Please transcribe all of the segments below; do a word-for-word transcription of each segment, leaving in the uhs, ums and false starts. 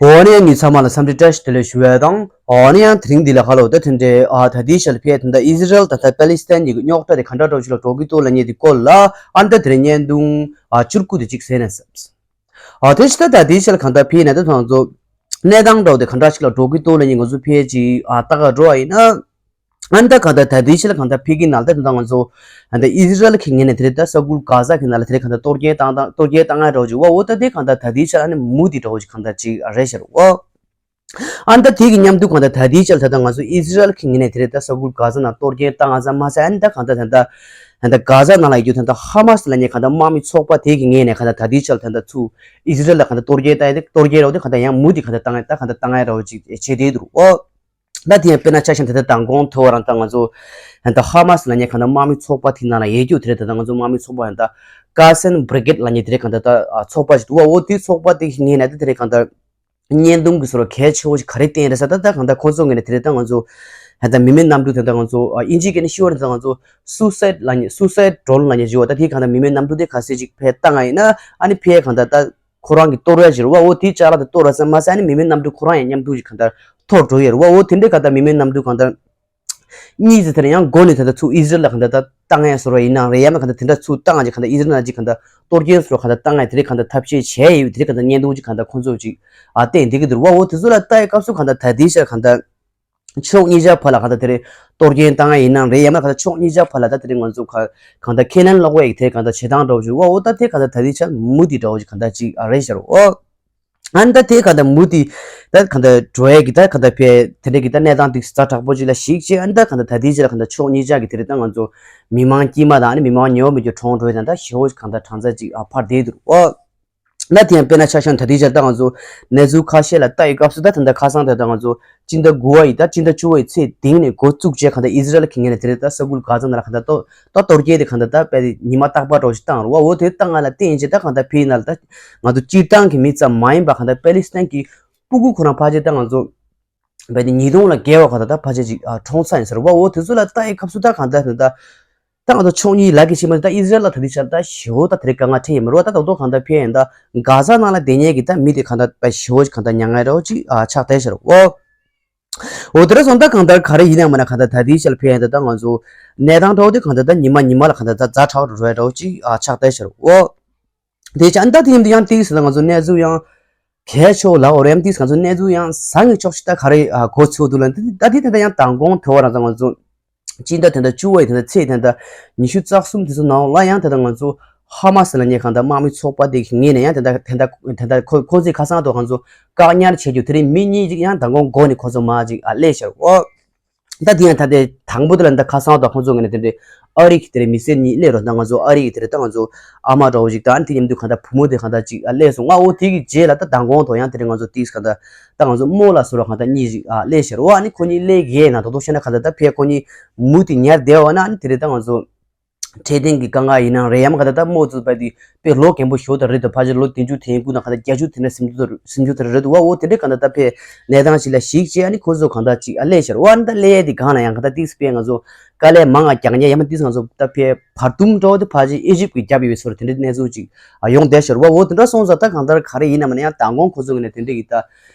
འོ་ནས་ངས་ཚང་མ་ལ་འཚམས་འདྲི་བཀྲ་ཤིས་བདེ་ལེགས་ཞུ་བ་དང་། འོ་ནས་ཡང་དེ་རིང་འདི་ལ་ཁ་ལོ་ད་དེ་འདྲའི་ཨ་ད་ལྟའི་ཆར་ཕེ་ད་ལྟ་ཨི་ཟི་རལ་ད་ལྟ་པེ་ལི་སི་ཐན་གཉིས་ཀྱི་རྙོག་དྲ་དེ་ག་འདྲ་འདྲ་བོ་ཞིག་ལ་འགྲོ་གི་འདུག་ལབ་མཁན་དེ་སྐོར་ལ་ཨ་ད་དེ་རིང་བརྙན་ཐུང་ཨ་བཅུ་དགུ་དེ་གཅིག་བཟོས་ནས་བསམས། ཨ་དེ་ཕྱི་ད་ད་ལྟའི་ཆར་གང་ལྟར་ཕེ་ན་ད་ང་ཚོ་གནས་སྟངས་འདྲ་བོ་དེ་ག་འདྲ་ཞིག་ལ་འགྲོ་གི་འདུག་ལབ་མཁན་ང་ཚོ་ཕེ་ཅིག་ཨ་ལྟ་ག་འགྲོ་བ་ཡིན་ན། ཨ་ནི་ད་གང་ལྟར་ད་ལྟའི་ཆར་ལ་གང་ལྟར་ཕེ་གི་ནང་ལ་ད་ད་ང་ཚོ་ཨ་ད་ཨི་ཟི་རལ་གྱི་ངོས་ནས་དེ་རེད། ད་ས་ཁུལ་གྷ་ཟ་གི་ནང་ལ་དེ་རེད། གང་ལྟར་གཏོར་སྐྱོན་བཏང་བཏང་གཏོར་སྐྱོན་བཏང་ཡ་འདྲ་བོ་ཅིག་འོ་འོ་ད་དེ་གང་ལྟར་ད་ལྟའི་ཆར་ཨ་ནི་མུ་མཐུད་འདྲ་བོ་ཅིག་གང་ལྟར་ཅིག་རེད་ཤག་འོ། ཨ་ནི་ད་དེ་གི་མཉམ་དུ་གང་ལྟར་ད་ལྟའི་ཆར་ད་ད་ང་ཚོ་ཨི་ཟི་རལ་གྱི་ངོས་ནས་དེ་རེད། ད་ས་ཁུལ་གྷ་ཟ་ནང་གཏོར་སྐྱོན་བཏང་ཡ་ཙམ་མ་ཟད་ཨ་ནི་ད་གང་ལྟར་ད་ད་ད་གྷ་ཟ་ནང་ལ་ཡོད་རྒྱུ་ད་ད་ཧ་མ་སི་ལབ་མཁན་གང་ལྟར་དམག་མི་ཚོགས་པ་དེ་གི་ངོས་ནས་གང་ལྟར་ད་ལྟའི་ཆར་ད་ད་ཚུར་ཨི་ཟི་རལ་ལ་གང་ལྟར་གཏོར་སྐྱོན་བཏང་ཡ་དེ་གཏོར་སྐྱོན་རོགས་དེ་གང་ལྟར་ཡང་མུ་མཐུད་གང་ལྟར་བཏང་ཡ་ད་གང་ལྟར་བཏང་ཡ་འདྲ་བོ་ཅིག་བྱེད་བསྡད་འདུག་འོ། ད་དེ་ཡང་དཔེར་ན་ཆ་བཞག་ན་ད་ལྟ་མདང་དགོང་ཐོས་པ་རང་ད་ང་ཚོ་ད་ཧ་མ་སི་ལབ་མཁན་གང་ལྟར་དམག་མི་ཚོགས་པ་དེ་ནང་ལ་ཡོད་རྒྱུ་དེ་རེད། ད་ད་ང་ཚོ་དམག་མི་ཚོགས་པ་ཡང་ད་ཀ་སན་བྷི་རི་གེད་ལབ་མཁན་དེ་རེད། གང་ལྟར་ད་ཚོགས་པ་ཞིག་འདུག་བ། འོ་དེའི་ཚོགས་པ་དེ་ངོས་ནས་ད་དེ་རེད། གང་ལྟར་བརྙན་ཐུང་གི་བཟོ་འདྲ་གལ་ཆེ་བོ་ཞིག་ག་རེ་བསྟན་རེད་ཟེར་ད་ད་གང་ལྟར་ཁོ་ཚོ་ངོས་ནས་དེ་རེད། ད་ང་ཚོ་ད་ལྟ་མི་མེད་གནམ་གྲུ་དེ་ད་ང་ཚོ་ཨིན་ཇི་སྐད་ནས་ཤོད་རེད། ད་ང་ཚོ་སུ་སའེད་ལབ་མཁན་སུ་སའེད་ཌོ་རོན་ལབ་མཁན་ཞིག་འོ་ད་དེ་གང་ལྟར་མི་མེད་གནམ་གྲུ་དེ་ག་ཚད་ཅིག་ཕེ་བཏང་ཡ་ཡིན་ན་ཨ་ནི་ཕེ་གང་ལྟར་ད། ཁོ་རང་གི་གཏོར་བ་ཞིག་རེད་བ། འོ་དེའི་ཅ་ལག་དེ་གཏོར་བ་ཙམ་མ་ཟད་ཨ་ནི་མི་མེད་གནམ་གྲུ་ཁོ་རང་ཡང་མཉམ་དུ་ཞིག་གང་ལྟར་འཐོར་འགྲོ་ཡོད་རེད་བ། འོ་དེ་འདྲའི་གང་ལྟར་མི་མེད་གནམ་གྲུ་གང་ལྟར་གཉིས་ཙམ་དེ་ནས་ཡང་འགོ་ནས་ད་ལྟ་ཚུར་ཨི་ཟི་རལ་ལ་གང་ལྟར་ད་བཏང་ཡ་བཟོ་འདྲ་ཡིན་ནའང་རེད། ཡང་ན་གང་ལྟར་དེ་འདྲ་ཚུར་བཏང་ཡ་ཅིག་གང་ལྟར་ཨི་ཟི་རལ་ནང་ཅིག་གང་ལྟར་གཏོར་སྐྱོན་བཟོ་འདྲ་གང་ལྟར་བཏང་ཡ་དེ་འདྲའི་གང་ལྟར་ཐབས་ཤེས་བྱས་ཡོད། དེ་འདྲའི་གང་ལྟར་བརྙན་ཐུང་ཅིག་གང་ལྟར་ཁོང་ཚོ་ཅིག་ཨ་བསྟན་བསྡད་ཀྱི་འདུག་རེད་བ། འོ་དེ་ཚོ་ལ་ལྟ་ཡི་སྐབས་སུ་གང་ལྟར་ད་ལྟའི་ཆར་གང་ལྟར། ཕྱོགས་གཉིས་ཆ་བར་ལ་གང་ལྟར་དེ་རེད། གཏོར་སྐྱོན་བཏང་ཡ་ཡིན་ནའང་རེད། ཡང་ན་གང་ལྟར་ཕྱོགས་གཉིས་ཆ་བར་ལ་ད་དེ་རེད། ང་ཚོ་ག་གང་ལྟར་ཁས་ལེན་ལོག་པའི་དེ་གང་ལྟར་བྱེད་སྟངས་འདྲ་བོ་ཞིག་འོ་འོ་ད་དེ་གང་ལྟར་ད་ལྟའི་ཆར་མུ་མཐུད་འདྲ་བོ་ཞིག་གང་ལྟར་ཅིག་ཨ་རེད་ཤག་འོ། ཨ་ནི་ད་དེ་གང་ལྟར་མུ་མཐུད་ད་གང་ལྟར་འགྲོ་ཡ་གི་ད་གང་ལྟར་ཕེ་དེ་འདྲ་གི་ད་གནས་སྟངས་དེ་ཛ་དྲག་པོ་ཅིག་ལ་གཞིགས་བྱས་ཨ་ནི་ད་གང་ལྟར་ད་ལྟའི་ཆར་གང་ལྟར་ཕྱོགས་གཉིས་ཆ་གི་དེ་རེད། ད་ང་ཚོ་མི་མང་དཀྱུས་མ་དང་ཨ་ནི་མི་མང་ཉེ་བོ་མི་རྒྱུ་གྲོངས་འགྲོ་ཡ་དང་ད་ཞེ་བོ་ཞིག་གང་ལྟར་གྲངས་ཚད་ཅིག་ཨ་འཕར་བསྡད་འདུག་འོ། ན་དེ་ཡང་དཔེར་ན་ཆ་བཞག་ན་ད་ལྟའི་ཆར་ད་ང་ཚོ་གནས་ཚུལ་ཁ་ཤས་ལ་ལྟ་ཡི་སྐབས་སུ་ད་ད་ལྟ་ཁ་སང་ད་ལྟ་ང་ཚོ་སྤྱི་ཟླ་དགུ་པ་ཡི་ད་སྤྱི་ཟླ་བཅུ་པ་ཡི་ཚེས་བདུན་ནས་འགོ་བཙུགས་བྱས་གང་ལྟར་ཨི་ཟི་རལ་གྱི་ངོས་ནས་དེ་རེད། ད་ས་ཁུལ་གྷ་ཛ་ནང་ལ་གང་ལྟར་ད་ད་གཏོར་སྐྱོན་དེ་གང་ལྟར་ད་དཔེ་ཉི་མ་རྟག་པར་འདྲ་བོ་ཞིག་བཏང་རེད་བ། འོ་དེ་བཏང་ང་ལ་བརྟེན་བྱས་ད་གང་ལྟར་ཕེ་ཡི་ནང་ལ་ད་ང་ཚོ་སྤྱིར་བཏང་གི་མི་ཙམ་མ་ཡིན་པ་གང་ལྟར་པེ་ལི་སི་ཐན་གྱི་སྤུ་གུ་ཁོ་རང་ཕལ་ཆེར་ད་ང་ཚོ་བས་ཏེ་ཉིས་སྟོང་ལ་བརྒལ་བ་ག་ད་ད་ཕལ་ཆེར་ཅིག་ཨ་གྲོངས་ཚར་ཡིན་ཟེར་བ། འོ་དེ་ཚོ་ལ་ལྟ་ཡི་སྐབས་སུ་ད་གང་ལྟར་ད་ད་ང་ཚོ་ཕྱོགས་གཉིས་ལ་གི་ཕྱི་མ་ད་ཨི་ཟི་རལ་ལ་ད་དེ་ཆར་ད་ཞེ་བོ་ད་དེ་རིང་དཀའ་ངལ་འཕྲད་ཡོད་མ་རེད་བ། ད་ད་དོ་གང་ལྟར་ཕེ་ཡིན་ད་གྷ་ཟ་ནང་ལ་བསྡད་མཁན་གི་ད་མི་དེ་གང་ལྟར་ད་ཞེ་བོ་ཅིག་གང་ལྟར་མྱ་ངན་རེ་བོ་ཅིག་ཨ་ཆགས་བསྡད་ཤག་འོ། འོ་དེ་ར་སོང་ད་གང་ལྟར་ག་རེ་ཡིན་ཡང་མིན་ན་གང་ལྟར་ད་དེའི་ཆར་ཕེ་ཡིན་ད་ད་ང་ཚོ་གནས་སྟངས་འདྲ་བོ་དེ་གང་ལྟར་ད་ཉི་མ་ཉི་མ་ལ་གང་ལྟར་ད་ཛ་དྲག་རུ་རེ་བོ་ཅིག་ཨ་ཆགས་བསྡད་ཤག་འོ། དེ་ཅང་ད་དེ་ཡིན་དུ་ཡང་ཏིག་ཟེར་ན་ང་ཚོ་གནས་ཚུལ་ཡང་གལ་ཆེ་བོ་ལ་འོ་རེམ་ཏིག་ང་ཚོ་གནས་ཚུལ་ཡང་ཟ་ངེས་ཆོག་ཤི་ད་ག་རེ་གོ་ཚོད་འདུག་ལ། ད་དེ་ད་ཡང་མདང་དགོང་ཐོས་པ་རང་ཚོ་ང་ཚོ་སྤྱི་ཟླ་དེ་འདྲ་བཅུ་པ་ཡི་དེ་འདྲ་ཚེས་དེ་འདྲ་ཉི་ཤུ་རྩ་གསུམ་དེ་ཚོ་ནང་ལ་ཡང་དེ་འདྲ་ང་ཚོ་ཧ་མ་སི་ལ་ཉེ་གང་ད་དམག་མི་ཚོགས་པ་དེ་གི་ངོས་ནས་ཡང་དེ་འདྲ་དེ་འདྲ་དེ་འདྲ་ཁོ་ཁོ་ཚོས་ཁ་སང་དུ་ང་ཚོ་བཀག་ཉར་བྱེད་རྒྱུ་དེ་རིང་མི་གཉིས་ཅིག་ཡང་མདང་དགོང་མགོ་ནས་ཁོ་ཚོ་མར་ཅིག་ཨ་སླེབས་ཤར་འོ། ད་དེ་ཡང་ད་ལྟའི་དང་པོ་དེ་ལ་ད་ཁ་སང་དང་ཁོང་ཚོ་ངོས་ནས་དེ་འདྲའི་ཨ་རི་གི་དེ་འདྲའི་མི་སེར་གཉིས་སླེབས་རོགས། ད་ང་ཚོ་ཨ་རི་གི་དེ་འདྲའི་ད་ང་ཚོ་ཨ་མ་འདྲ་བོ་ཞིག་དང་དེ་མཉམ་དུ་གང་ལྟར་བུ་མོ་དེ་གང་ལྟར་ཅིག་སླེབས་སོང་། ང་འོ་དེ་གི་རྗེས་ལ་ད་མདང་དགོང་དུ་ཡང་དེ་འདྲའི་ང་ཚོ་ཏིས་གང་ལྟར་ད་ང་ཚོ་རྨོ་ལགས་ཟེར་བ་གང་ལྟར་གཉིས་ཅིག་ཨ་སླེབས་ཤར་བ། ཨ་ནི་ཁོ་གཉིས་སླེབས་ཡས་ན་ད་དུང་བཤད་ན་གང་ལྟར་ད་ཕེ་ཁོ་གཉིས་མུ་མཐུད་ཉར་བསྡད་པ་ན་ཨ་ནི་དེ་འདྲའི་ད་ང་ཚོ་འཕྲོད་བསྟེན་གྱི་དཀའ་ངལ་ཡིན་ནའང་རེད། ཡང་མ་ག་ད་ལྟ་རྨོ་ཚོ་བས་དེ་དཔེ་ལོ་རྒན་པོ་ཞོ་ད་རེད་དོ། ཕལ་ཆེར་ལོ་བདུན་ཅུ་དོན་དགུ་དང་ག་ད་བརྒྱད་ཅུ་དེ་འདྲ་སུམ་ཅུ་དང་སུམ་ཅུ་དེ་རེད་དོ། བ་འོ་དེ་འདྲའི་ག་ད་ད་ཕེ་གནས་སྟངས་ཤིག་ལ་གཞིགས་བྱས་ཨ་ནི་ཁོ་ཚོ་གང་ད་ཅིག་ཨ་སླེབས་ཤར་བ། ཨ་ནི་ད་སླེབས་ཡས་དེ་གང་ལ་ཡང་ག་ད་ཏིག་སྤེ་ང་ཚོ་དཀའ་ལས་མང་ང་རྒྱག་ཉེ་ཡ་མ་ཏིག་ང་ཚོ་ད་ཕེ་བར་འདུམ་འགྲོ་དེ་ཕལ་ཆེར་ཨི་ཇིབ་ཀྱི་རྒྱབ་ཡོད་པའི་སོར་དེ་འདྲའི་གནས་ཚུལ་ཅིག་ཨ་ཡོང་བསྡད་ཤར་བ། འོ་དེ་འདྲ་སོང་ཙང་ད་གང་ལྟར་ག་རེ་ཡིན་ན་མ་ན་ཡང་མདང་དགོང་ཁོ་ཚོ་ངོས་ནས་དེ་འདྲའི་གི་ད་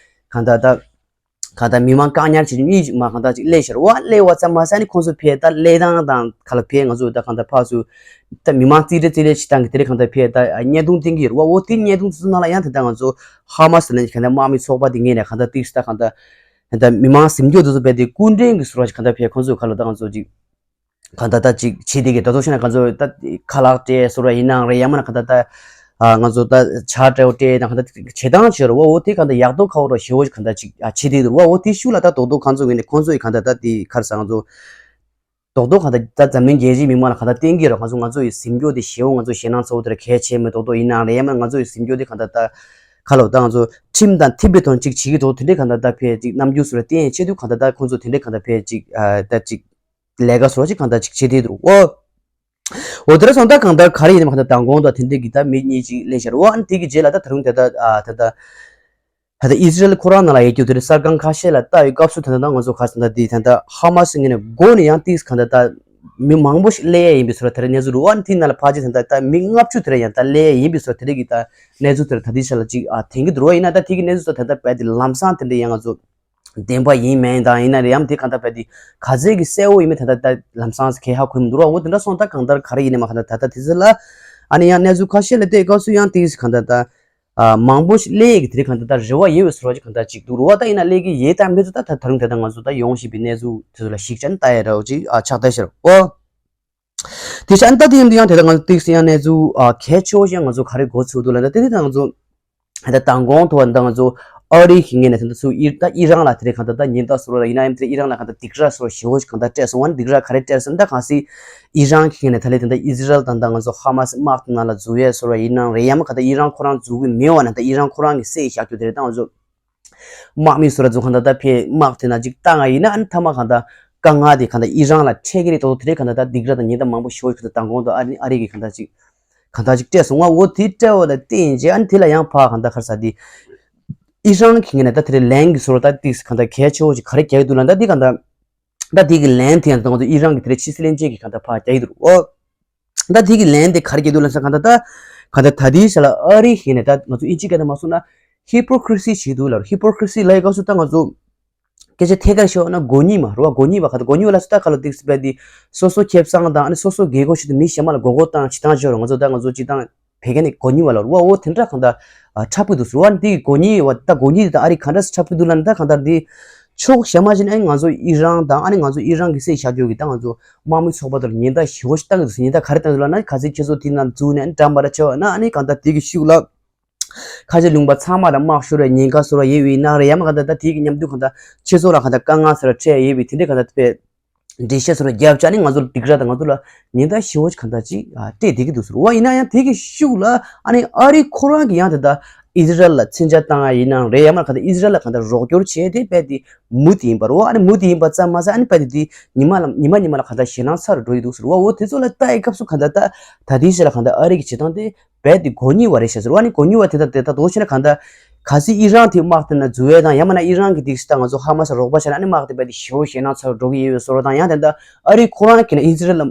གང་ད་ད། གང་ལྟར་མི་མང་བཀག་ཉར་བྱེད་རྒྱུ་གཉིས་ཅིག་མ་གང་ལྟར་ཅིག་སླེབས་ཤར་བ། སླེབས་པ་ཙམ་མ་ཟད་ནི་ཁོང་ཚོ་ཕེ་ད་སླེབས་སྟངས་དང་ག་ལ་ཕེ་ང་ཚོ་ད་གང་ལྟར་ཕར་ཚུར་ད་མི་མང་རྩིས་སྤྲད་རྩིས་སྤྲད་བྱེད་སྟངས་ཀྱི་དེ་རིང་གང་ལྟར་ཕེ་ད་བརྙན་ཐུང་བསྟན་གྱི་ཡོད་རེད་བ། འོ་དེ་བརྙན་ཐུང་དེ་ཚོ་ནང་ལ་ཡང་དེ་ལྟར་ང་ཚོ་ཧ་མ་སི་ལབ་མཁན་གང་ལྟར་དམག་མི་ཚོགས་པ་དེ་ངོས་ནས་གང་ལྟར་ཏིག་ད་གང་ལྟར་ད་མི་མང་ཟིན་སྐྱོབ་དེ་ཚོ་བས་ཏེ་སྐུ་མགྲོན་གྱི་ཟུར་བ་ཞིག་གང་ལྟར་ཕེ་ཁོང་ཚོས་ག་ལ་ད་ང་ཚོ་ཅིག་གང་ལྟར་ད་ཅིག་བྱེད་དེ་གི་ད་དུང་ཤེས་ན་ང་ཚོ་ད་ཁ་ལག་སྤྲད་ཟེར་བ་ཡིན་ནའང་རེད། ཡང་མིན་ན་གང་ལྟར་ད་ང་ཚོ་ད་ཇ་སྤྲད་སྤྲད་དང་གང་ལྟར་བྱེད་སྟངས་བྱེད་རོགས་འོ་དེ་གང་ལྟར་ཡག་ཐོག་ཁ་བོ་རོགས་ཞེ་བོ་གང་ལྟར་ཅིག་བྱེད་དེ་འདུག་བ། འོ་དེ་ཤུགས་ལ་ད་རྡོག་རྡོག་ཁོང་ཚོ་ངོས་ནས་ཁོང་ཚོ་ཡི་གང་ལྟར་ད་དེ་ཁར་ས་ང་ཚོ་རྡོག་རྡོག་གང་ལྟར་ད་འཛམ་གླིང་རྒྱལ་སྤྱིའི་མི་མང་ལ་གང་ལྟར་བསྟན་གི་རོགས། ང་ཚོ་ང་ཚོ་ཡི་ཟིན་སྐྱོབ་དེ་ཞེ་བོ་ང་ཚོ་ཞེད་སྣང་ཚ་བོ་དེ་ར་གལ་ཆེ་མི་རྡོག་རྡོག་ཡིན་ནའང་རེད། ཡང་མིན་ན་ང་ཚོ་ཡི་ཟིན་སྐྱོབ་དེ་གང་ལྟར་ད་ཁ་ལོ་ད་ང་ཚོ་ཁྲིམས་དང་མཐུན་པའི་ཐོག་ཅིག་བྱེད་ཀྱི་འདུག་དེ་འདྲའི་གང་ལྟར་ད་ཕེ་ཅིག་རྣམ་འགྱུར་སུ་ར་བསྟན་ཡས་ཆེད་དུ་གང་ལྟར་ད་ཁོང་ཚོ་དེ་འདྲའི་གང་ལྟར་ཕེ་ཅིག་ད་ཅིག་ལས་ཀ་བཟོ་ཅིག་གང་ལྟར་ཅིག་བྱེད་དེ་འདུག་འོ། འོ་དེ་ར་སོང་ད་གང་ལྟར་ག་རེ་ཡིན་ནམ་གང་ལྟར་མདང་དགོང་དང་དེ་འདྲའི་གི་ད་མི་གཉིས་ཅིག་སླེབས་ཤར་བ། ཨ་ནི་དེ་གི་རྗེས་ལ་ད་ད་རུང་དེ་ད་ཨ་དེ་ད་ད་ད་ཨི་ཟི་རལ་ཁོ་རང་ནང་ལ་ཡོད་རྒྱུ་དེ་རེད། གསར་ཁང་ཁ་ཤས་ལ་ལྟ་ཡི་སྐབས་སུ་ད་ད་ད་ང་ཚོ་ཁ་སང་ད་དེ་ད་ད་ཧ་མ་སི་ངོས་ནས་མགོ་ནས་ཡང་ཏིག་གང་ལྟར་ད་ མི་མང་པོ་ཞིག་སླེབས་ཡས་ཡིན་པའི་བཟོ་འདྲ་དེ་འདྲ་གནས་ཚུལ་འདུག་པ། ཨ་ནི་དེའི་ནང་ལ་ཕལ་ཆེར་ད་ལྟ་མི་ལྔ་བཅུ་དེ་འདྲ་ཡང་ད་སླེབས་ཡས་ཡིན་པའི་བཟོ་འདྲ་དེ་འདྲ་གི་ད་གནས་ཚུལ་དེ་འདྲ་ད་ལྟའི་ཆ་ལ་ཅིག་ཨ་ཐོན་གྱི་འདུག་པ། ཡིན་ན་ད་དེ་གི་གནས་ཚུལ་ད་ད་ལྟ་རྦད་དེ་ལམ་སང་དེ་འདྲ་ཡང་ང་ཚོ་བདེན་པ་ཡིན་མིན་དང་ཡིན་ན་རེད་ཡམ་དེ་གང་ལྟར་རྦད་དེ་ག་ཚད་ཀྱི་གསལ་བོ་ཡིན་མིན་ད་ལྟ་ད་ལམ་སང་གང་ཧ་གོ་མི་འདུག་པ། འོ་དེ་འདྲ་སོང་ད་གང་ལྟར་ག་རེ་ཡིན་ནའི་མ་གང་ལྟར་ད་ལྟ་དེ་ཚོ་ལ་ཨ་ནི་ཡང་གནས་ཚུལ་ཁ་ཤས་ལ་བལྟས་སྐབས་སུ་ཡང་དེ་གང་ལྟར་ད། ཨ་མང་པོ་ཞིག་སླེབས་ཡས་ཀྱི་དེ་རིང་གང་ལྟར་ད་རེ་བ་ཡོད་པའི་བཟོ་འདྲ་ཅིག་གང་ལྟར་ཅིག་འདུག་རེད་པ། ད་ཡིན་ན་སླེབས་ཀྱི་ཡོད་དམ་མེད་ཚོ་ད་ད་ད་རུང་དེ་ད་ང་ཚོ་ད་ཡོང་བཞིན་པའི་གནས་ཚུལ་དེ་ཚོ་ལ་གཞིགས་བྱས་ནས་ལྟ་ཡས་འདྲ་བོ་ཅིག་ཨ་ཆགས་བསྡད་ཤག་རེད་པ། དེ་ཆ་ཨ་ནི་ད་དེ་ཡིན་དུས་ཡང་དེ་ད་ང་ཚོ་ཏིག་སེ་ཡང་གནས་ཚུལ་ཨ་གལ་ཆེ་བོ་ཞིག་ང་ཚོ་ག་རེ་གོ་ཚུལ་འདུག་ལབ་ན། དེ་དེ་ད་ང་ཚོ་ད་མདང་དགོང་ཐོག་ད་ང་ཚོ་ཨ་རི་གི་ངོས་ནས་ད་ད་ཚུར་ཨི་ད་ཨི་རན་ལ་དེ་རིང་གང་ལྟར་ད་ཉེན་བརྡ་བཟོ་འདྲ་ཡིན་ན་ཡང་དེ་ཨི་རན་ལ་གང་ལྟར་སྡིགས་ར་བཟོ་འདྲ་ཞེ་པོ་ཞིག་གང་ལྟར་སྤྲད་སོང་བ། ཨ་ནི་སྡིགས་ར་ག་རེ་སྤྲད་སོང་ད་གང་ཟེར། ཨི་རན་གྱི་ངོས་ནས་ད་ལན་དེ་འདྲ་ཨི་ཟི་རལ་དང་ད་ང་ཚོ་ཧ་མ་སི་དམག་དེ་ནང་ལ་འཛུལ་ཡས་བཟོ་འདྲ་ཡིན་ནའང་རེད། ཡང་མིན་གང་ལྟར་ཨི་རན་ཁོ་རང་འཛུལ་གྱི་མེད་པ་ན་ད་ཨི་རན་ཁོ་རང་གིས་བསད་བཞག་རྒྱུ་དེ་རེད། ད་ང་ཚོ་དམག་མི་བཟོ་འདྲ་ཚོ་གང་ལྟར་ད་ཕར་དམག་དེ་ནང་ཅིག་བཏང་བ་ཡིན་ན་ཨ་ནི་མཐའ་མ་གང་ལྟར་དཀའ་ངལ་དེ་གང་ལྟར་ཨི་རན་ལ་འཕྲད་ཀྱི་རེད་དོ། དེ་རེད། གང་ལྟར་ད་སྡིགས་ར་དང་ཉེན་བརྡ་མང་པོ་ཞེ་པོ་ཞིག་གང་ལྟར་མདང་དགོང་དུ་ཨ་རི་ཨ་རི་གིས་གང་ལྟར་ཅིག་གང་ལྟར་ཅིག་སྤྲད་སོང་བ། འོ་དེ་སྤྲད་པ་ལ་བརྟེན་བྱས་ཨ་ནི་དེ་ལ་ཡང་ཕར་གང་ལྟར་ག་རེ་ཟེར་དེ་ཨི་རན་གྱི་ངོས་ནས་ད་དེ་རིང་ལན་གྱི་བཟོ་འདྲ་ད་ཏིག་སེ་གང་ལྟར་གལ་ཆེ་བོ་ཞིག་ག་རེ་རྒྱག་གི་འདུག་ལབ་ན། ད་དེ་གང་ལྟར། ད་དེ་གི་ལན་དེ་ཡང་ད་ང་ཚོ་ཨི་རན་གྱི་དེ་རིང་ཕྱི་སྲིད་བློན་ཆེན་གྱིས་གང་ལྟར་ཕར་རྒྱག་གི་འདུག་རེད་པ། ད་དེ་གི་ལན་དེ་ག་རེ་རྒྱག་གི་འདུག་ལབ་ན་གང་ལྟར་ད་གང་ལྟར་ད་ལྟའི་ཆ་ལ་ཨ་རི་གི་ངོས་ནས་ད་ང་ཚོ་ཨིན་ཇི་སྐད་ནང་མ་སོང་ན་ཧི་པོ་ཀི་རི་སི་བྱེད་འདུག་ལབ། ཧི་པོ་ཀི་རི་སི་ལབ་ཡས་སྐབས་སུ་ད་ང་ཚོ་སྐད་ཆ་ཐད་ཀར་བཤད་པ་ན་མགོ་གཉིས་པ་རེད་པ། མགོ་གཉིས་པ་གང་ལྟར་མགོ་གཉིས་པ་ལབ་སོང་ད་ག་ལ་ཏིག་སེ་རྦད་དེ་སོ་སོ་ཁེ་བཟང་དང་ཨ་ནི་སོ་སོ་རྒས་འཁོགས་ཤིག་ཏུ་མི་གཞན་པ་ལ་མགོ་སྐོར་བཏང་བྱེད་སྟངས་བྱེད་རོགས། ང་ཚོ་ད་ང་ཚོ་སྤྱིར་བཏང་བོད་སྐད་ནས་མགོ་གཉིས་པ་ལབ་རེད་པ། འོ་དེ་འདྲ་གང་ལྟར་ཨ་འཁྲབ་ཀྱི་འདུག་ཟེར་བ། ཨ་ནི་དེ་གི་མགོ་གཉིས་པ་ད་མགོ་གཉིས་དེ་ད་ཨ་རི་ག་འདྲ་སེ་འཁྲབ་ཀྱི་འདུག་ལབ་ན་ད་གང་ལྟར་དེ་ཕྱོགས་གཞན་མ་ཞིག་ནས་ཨ་ནི་ང་ཚོ་ཨི་རན་དང་ཨ་ནི་ང་ཚོ་ཨི་རན་གྱིས་བསད་བཞག་རྒྱུ་གི་ད་ང་ཚོ་དམག་མི་ཚོགས་པ་དེ་ལ་ཉེན་བརྡ་ཞེ་པོ་ཞིག་བཏང་གི་འདུག་ཟེར། ཉེན་བརྡ་ག་རེ་བཏང་གི་འདུག་ལབ་ན་གལ་སྲིད་ཁྱེད་ཚོ་དེ་ནང་འཛུལ་ནས་ཨ་ནི་འགྲམ་པ་ར་ཆེ་བ་ན་ཨ་ནི་གང་ལྟར་དེ་གི་ཤུགས་ལ་ཁ་ཆེ་ལུང་པ་ཚང་མ་ལ་དམག་ཤོར་བའི་ཉེན་ཁ་བཟོ་འདྲ་ཡོད་པ་ཡིན་ན་རེད། ཡང་མིན་གང་ལྟར་ད་དེ་གི་མཉམ་དུ་གང་ལྟར་ཁྱེད་ཚོ་ལ་གང་ལྟར་དཀའ་ངལ་བཟོ་འདྲ་འཕྲད་ཡོད་པ་ཡིན་ན་དེ་འདྲ་གང་ལྟར་དཔེ་འགྲེལ་བཤད་བཟོ་འདྲ་བརྒྱབ་བྱས་ཨ་ནི་ང་ཚོ་ལ་སྡིགས་ར་དང་ང་ཚོ་ལ་ཉེན་བརྡ་ཞེ་པོ་ཅིག་གང་ལྟར་ཅིག་ཨ་སྤྲད་བསྡད་ཀྱི་འདུག་ཟེར་བ། ཡིན་ན་ཡང་དེ་གི་ཤུགས་ལ་ཨ་ནི་ཨ་རི་ཁོ་རང་གིས་ཡང་དེ་ལྟར་ཨི་ཟི་རལ་ལ་མཚོན་ཆ་བཏང་ཡ་ཡིན་ནའང་རེད། ཡང་མིན་གང་ལྟར་ཨི་ཟི་རལ་ལ་གང་ལྟར་རོགས་སྐྱོར་བྱས་ཏེ་རྦད་དེ་མུ་མཐུད་ཡིན་པ་རེད་པ། ཨ་ནི་མུ་མཐུད་ཡིན་པ་ཙམ་མ་ཟད་ཨ་ནི་རྦད་དེ་དེ་ཉི་མ་ལ་ཉི་མ་ཉི་མ་ལ་གང་ལྟར་ཞེད་སྣང་ཚ་རུ་འགྲོ་ཡི་འདུག་ཟེར་བ། འོ་དེ་ཚོ་ལ་ལྟ་ཡི་སྐབས་སུ་གང་ལྟར་ད་ད་ལྟའི་ཆ་ལ་གང་ལྟར་ཨ་རི་གི་བྱེད་སྟངས་དེ་རྦད་དེ་མགོ་གཉིས་པ་རེད་ཤག་ཟེར་བ། ཨ་ནི་མགོ་གཉིས་པ་དེ་ད་དེ་ད་དོ་བྱས་ན་གང་ལྟར་གལ་སྲིད་ཨི་རན་དེ་དམག་དེ་ནང་འཛུལ་བ་དང་ཡང་མིན་ན་ཨི་རན་གྱིས་དེ་ད་ང་ཚོ་ཧ་མ་སི་རོགས་པ་བྱས་ན་ཨ་ནི་དམག་དེ་རྦད་དེ་ཞེ་པོ་ཞེད་སྣང་ཚ་རུ་འགྲོ་གི་ཡོད་པའི་བཟོ་འདྲ་དང་ཡང་དེ་ད་ཨ་རི་ཁོ་རང་གིས་ནི་ཨི་ཟི་རལ་ལ་